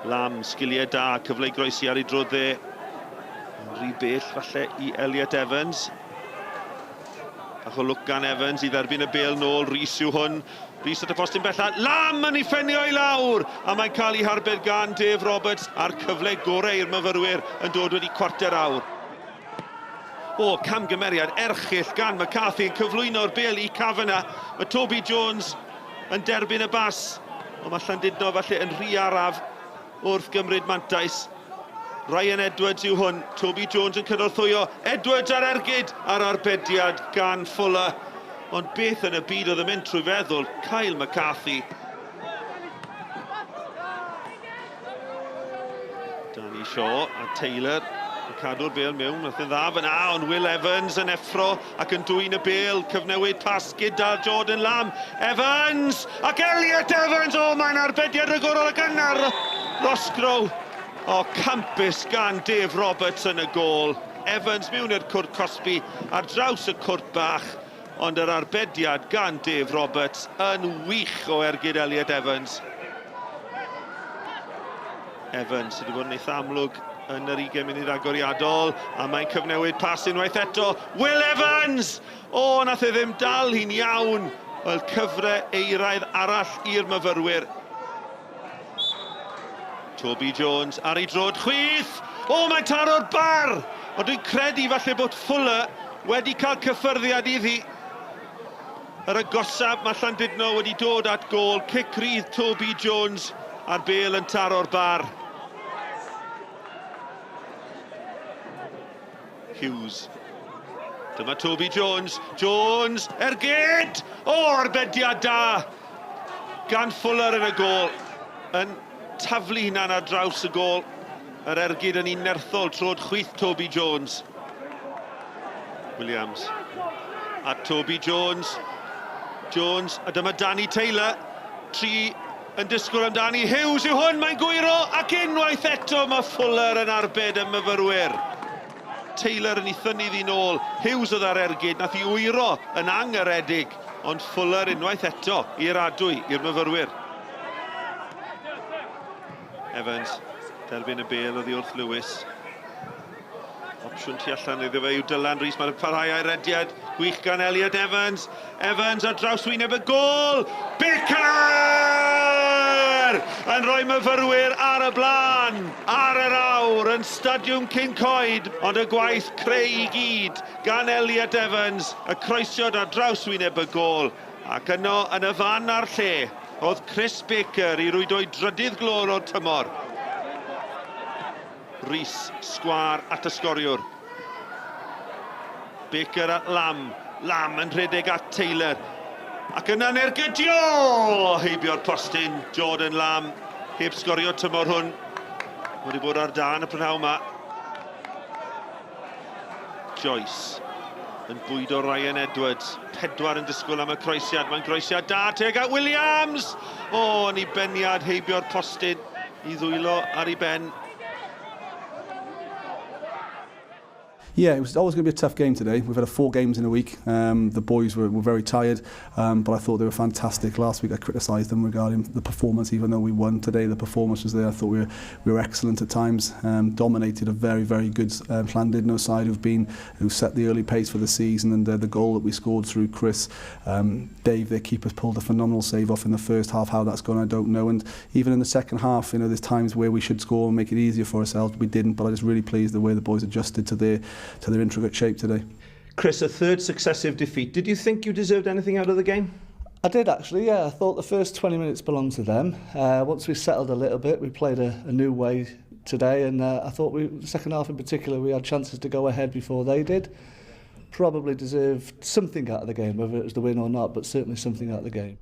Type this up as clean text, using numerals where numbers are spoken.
Lam, sgiliau da, cyfle i groesi ar ei dro dde. Yn rhy bell falle i Elliot Evans. Bach o lwc gan Evans i dderbyn y bêl nôl. Rhys yw hwn. Rhys at y postyn bella. Lam yn ei ffenio i lawr! A mae'n cael ei harbed gan Dave Roberts a'r cyfle gorau i'r myfyrwyr yn dod wedi cwarter awr. O, camgymeriad erchyll gan McCarthy yn cyflwyno'r bêl i Kavanagh. Mae Toby Jones yn derbyn y bas, ond mae Llandudno falle yn rhy araf wrth gymryd mantais. Ryan Edwards yw hwn, Toby Jones yn cynorthwyo, Edwards ar ergyd a'r arbediad gan Fuller. Ond beth yn y byd oedd yn mynd trwy feddwl Kyle McCarthy? Danny Shaw a Taylor yn cadw'r bêl mewn, nath yn dda fyna, ond Will Evans yn effro ac yn dwyn y bêl, cyfnewid pas gyda Jordan Lamb. Evans! Ac Elliot Evans! O, mae'n arbediad rhagorol ac yna'r Roscrow. O, campus gan Dave Roberts yn y gôl. Evans mewn i'r cwrt cosbi ar draws y cwrt bach, ond yr arbediad gan Dave Roberts yn wych o ergyd Elliot Evans. Evans sydd wedi bod yn eitha amlwg yn yr 20 munud agoriadol, a mae'n cyfnewid pas unwaith eto. Will Evans! O, nath e ddim dal hi'n iawn. Wel, cyfle eiraidd arall i'r myfyrwyr. Toby Jones ar ei drod chwith. O, mae'n taro'r bar! Ond dwi'n credu falle bod Fuller wedi cael cyffyrddiad iddi. Yr agosaf mae Llandudno wedi dod at gôl. Cic rydd Toby Jones a'r bêl yn taro'r bar. Hughes. Dyma Toby Jones. Jones, ergyd! O, arbediad da! Gan Fuller yn y gôl. Yn taflu hunan ar draws y gôl. Yr ergyd yn un nerthol, trod chwith Toby Jones. Williams. A Toby Jones. Jones, a dyma Danny Taylor. Tri yn disgwyl amdani. Hughes yw hwn, mae'n gwyro, ac unwaith eto mae Fuller yn arbed y myfyrwyr. Taylor yn ei thynnu ddi nôl. Hughes oedd ar ergyd, nath i wyro yn angaredig, ond Fuller unwaith eto i'r adwy, i'r myfyrwyr. Evans, derbyn y bêl oddi wrth Lewis. Opsiwn tu allan iddo fe yw Dylan Rees. Mae'n parhau a'i rediad gwych gan Elliot Evans. Evans ar draws wyneb y gôl. Baker! Yn rhoi myfyrwyr ar y blaen, ar yr awr, yn Stadiwm Cyncoed. Ond y gwaith creu i gyd gan Elliot Evans, y croesiad ar draws wyneb y gôl. Ac yno, yn y fan a'r lle, oedd Chris Baker i rwydo'i drydydd glôr o'r tymor. Rees, sgwâr at y sgoriwr. Baker at Lamb. Lamb yn rhedeg at Taylor. Ac yna'n ergydio! Heibio'r postyn, Jordan Lamb, heb sgorio tymor hwn. Wedi bod ar dân y prynhawn yma. Joyce yn bwydo Ryan Edwards. Pedwar yn disgwyl am y croesiad. Mae'n groesiad da teg at Williams! O, yn ei beniad heibio'r postyn i ddwylo ar ei ben. Yeah, it was always going to be a tough game today. We've had a four games in a week. Um, the boys were, were very tired, um, but I thought they were fantastic. Last week I criticised them regarding the performance, even though we won today. The performance was there. I thought we were, we were excellent at times. Um, dominated a very, very good um, Llandudno side who've been who set the early pace for the season and uh, the goal that we scored through Chris. Um, Dave, their keeper's pulled a phenomenal save off in the first half. How that's gone, I don't know. And even in the second half, you know, there's times where we should score and make it easier for ourselves. We didn't, but I'm just really pleased the way the boys adjusted to their to their intricate shape today. Chris, a third successive defeat. Did you think you deserved anything out of the game? I did actually, yeah. I thought the first 20 minutes belonged to them. Uh, once we settled a little bit, we played a, a new way today, and uh, I thought we, the second half in particular, we had chances to go ahead before they did. Probably deserved something out of the game, whether it was the win or not, but certainly something out of the game.